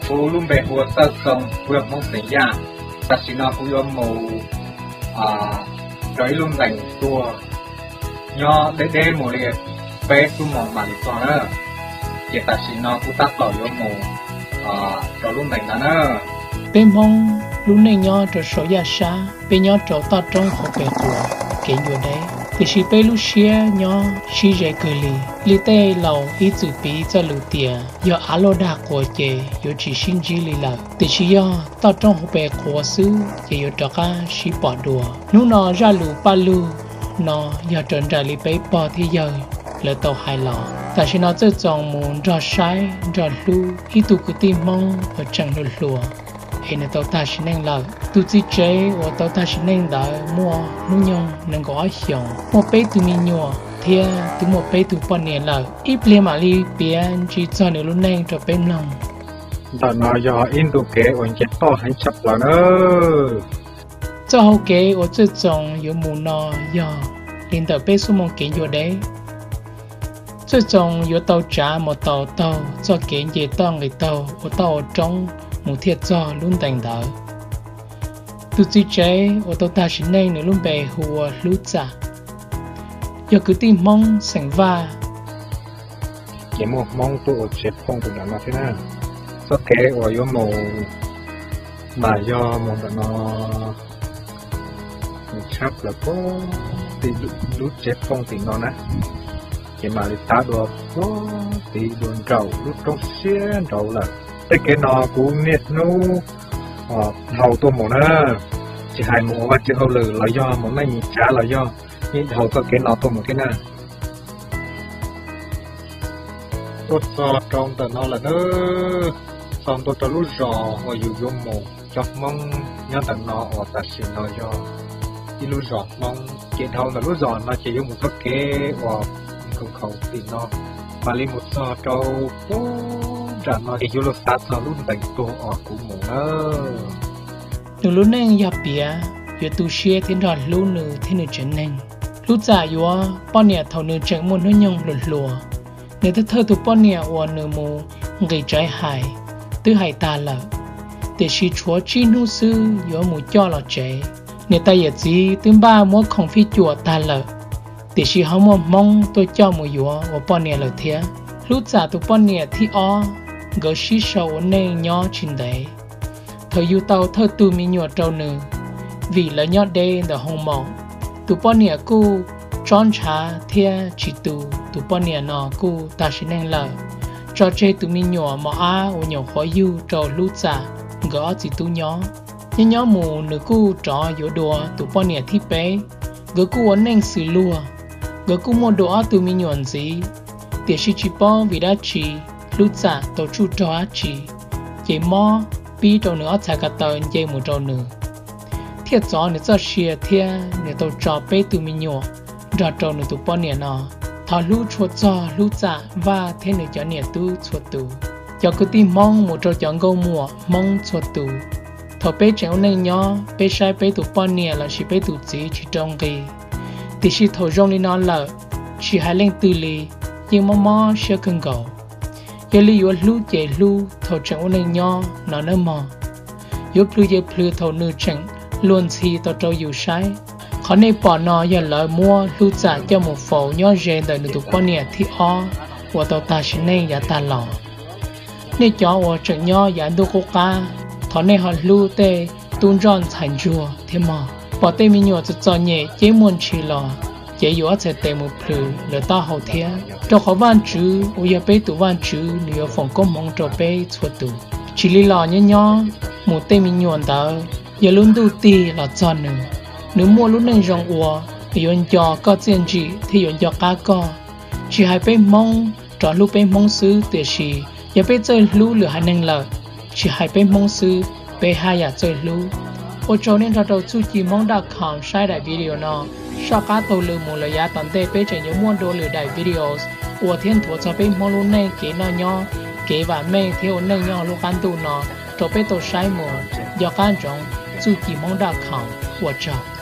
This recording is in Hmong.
Kuv lub npe hu ua Txawj Txoo, kuv yog Hmoob Xeem Yaj. Tam sim no kuv yuav mus rau ib lub ntees tuag nyob deb deb mus li peb xuab moos mam li txog na. Ces tam sim no kuv tab tom yuav mus rau lub ntees ntawd na. Peb Hmoob lub neej nyob rau saum yaj sab, peb nyob rau toj roob hauv pes quas kev ncua deb, tiam sis peb lub siab nyob sib ze kawg li. Li tej laus ib txwm piv txoj lus tias yog av luaj dag quas ces yuav tsis sib ntsib li lawm, tiam sis yog toj roob hauv pes quas xwb ces yuav rov qab sib pom dua. Hnub no zaj lus paj lug no yog raws nraim li peb pog thiab yawg lawv tau hais los. Tam sim no Txawj Txoo mus nrog saib nrog hlub ib tug kwv tij Hmoob uas tseem hluas hluas es nws tau tag sim neej lawm. Tus txiv tsev uas tau tag sim neej ntawd muaj hnub nyoog nees nkaum ob xyoos, muaj peb tug me nyuam thiab twb muaj peb tug poj niam lawm. Ib pliag mam li piav ntsis txog nws lub neej rau peb mloog. Ntawm no yog ib ntu kev uas nce toj heev tshaj plaws na. Txoj hau kev uas Txawj Txoo yuav mus no yog li ntawm peb xuab moos kev ncua deb. Txawj Txoo yuav tau tsav mus taus taug txoj kev nce toj nqis taug ua toj ua roob mus thiaj txog lub ntees ntawd. Tus txiv tsev uas tau tag sim neej nws lub npe hu ua Hlub Txam, yog kwv tij Hmoob xeem Vaj. Ces muaj Hmoob tuaj ua tsev phooj tus ntawm no thiab na. Txoj kev uas yuav mus mas yog mus ntawm no, nws tshab plaws puag tim lub tsev phooj tim no na, ces mam li tav dua puag tim dua nraum lub roob siab nraud lawm. Tej kev no kuv niaj hnub dhau tuaj mus na, tsis hais mus ua vaj tse hauj lwm los yog mus neej tsav los yog yeej dhau txoj kev no tuaj mus thiab na. Tuaj txog rau ntawm no lawm na, txog ntua rau lub zos uas yus yuav mus. Cov Hmoob nyob ntawm no uas tam sim no yog ib lub zos Hmoob, ces dhau ntawm lub zos no ces yuav mus txoj kev uas nkaus khaus tim no, mam li mus txog rau puag nram no ces yuav luag xav txog lub ntees tuag uas kuv mus na. Nws lub neej yog piav, yuav tu siab thiab nrog hlub nws thiab nws tsev neeg. Hlub Txam yuav poj niam thaum nws tseem muaj hnub nyoog hluas hluas. Nws thawj thawj tus poj niam uas nws mus nqis tsaiv hais twb hais tag lawm, tiam sis tshuav tsib hnub xwb yuav mus coj los tsev. Niam tais yawm txiv twb npaj muab khoom fij cuam tag lawm, tiam sis ho muaj Hmoob tuaj coj mus yuav ua poj niam lawm thiab. Hlub Txam tus poj niam thib ob, nkawd sib sau ua neej nyob tsis ntev. Thaum yug tau thawj tug me nyuam rau nws, vim lawv nyob deb ntawm hoo maum, tus poj niam kuj tsob ntshav thiab tsis tu, tus poj niam no kuj tag sim neej lawm, tso tseg tus me nyuam mos ab uas nyuam qhuav yug rau Hlub Txam nkawd ob txiv tub nyob. Nyob nyob mus nws kuj rov yuav dua tus poj niam thib peb, nkawd kuj ua neej xws luag, nkawd kuj muaj dua ob tug me nyuam ntxiv, tiam sis tsis paub vim dab tsi Hlub Txam tau tsuj rog dab tsi, ces mob pib rau nws ob txhais ko taw nce mus rau nws, thiaj txov nws txoj sia thiab nws tau tso peb tug me nyuam nrog rau nws tus poj niam no. Thov hlub tshua txog Hlub Txam Vaj thiab nws cov niam tub txhua tus, cov kwv tij Hmoob mus rau cov nkauj muam Hmoob txhua tus. Thaum peb tseem ua neej nyob peb saib peb tus poj niam lossis peb tus txiv tsis rau nqi, tiam sis thaum zoo li no lawm, tsis hais leej twg li, yeej mob mob siab kawg nkaus. Yog li yuav hlub ces hlub thaum tseem ua neej nyob no nawb mog. Yuav plhws ces plhws thaum nws tseem luag ntxhi tau rau yus saib. Qhov nej pom no yog lawv muab Hlub Txam coj mus faus nyob ze ntawm nws tus poj niam thib ob uas tau tag sim neej yav tag los. Nej cov uas tseem nyob yav ntuj qub qab, thov nej ho hlub tej tub ntsoj ntxhais ntsuag thiab mog. Pom tej me nyuam txom txom nyem ceb muaj ntshis los, cev yus ob txhais tes mus plhws lawv taub hau thiab, rau qhov Vajtswv uas yog peb tus Vajtswv nws yuav foom koob hmoov rau peb txhua tus. Tsis li los nyob nyob mus tej me nyuam ntawd yog lub ntuj tig los txog nws. Nws muaj lub neej zoo ua, nws yuav nco koj txiaj ntsim thiab yuav nco qab koj. Tsis hais peb Hmoob rov hlub peb Hmoob xwb, tiam sis yog peb txawj hlub lwm haiv neeg lawm, tsis hais peb Hmoob xwb, peb haj yam txawj hlub. Ua tsaug nej nrog rau txuj ci hmoob dot com saib daim video no. Soj qab taug lw mus lawm yav tom ntej peb tseem yuav muaj dua lwm daim videos ua thiab nthuav txog peb Hmoob lub neej kev noj nyob, kev vam meej thiab ua neej nyob hauv lub qab ntuj no rau peb tau saib mus. Nco qab ntsoov txuj ci hmoob dot com, ua tsaug.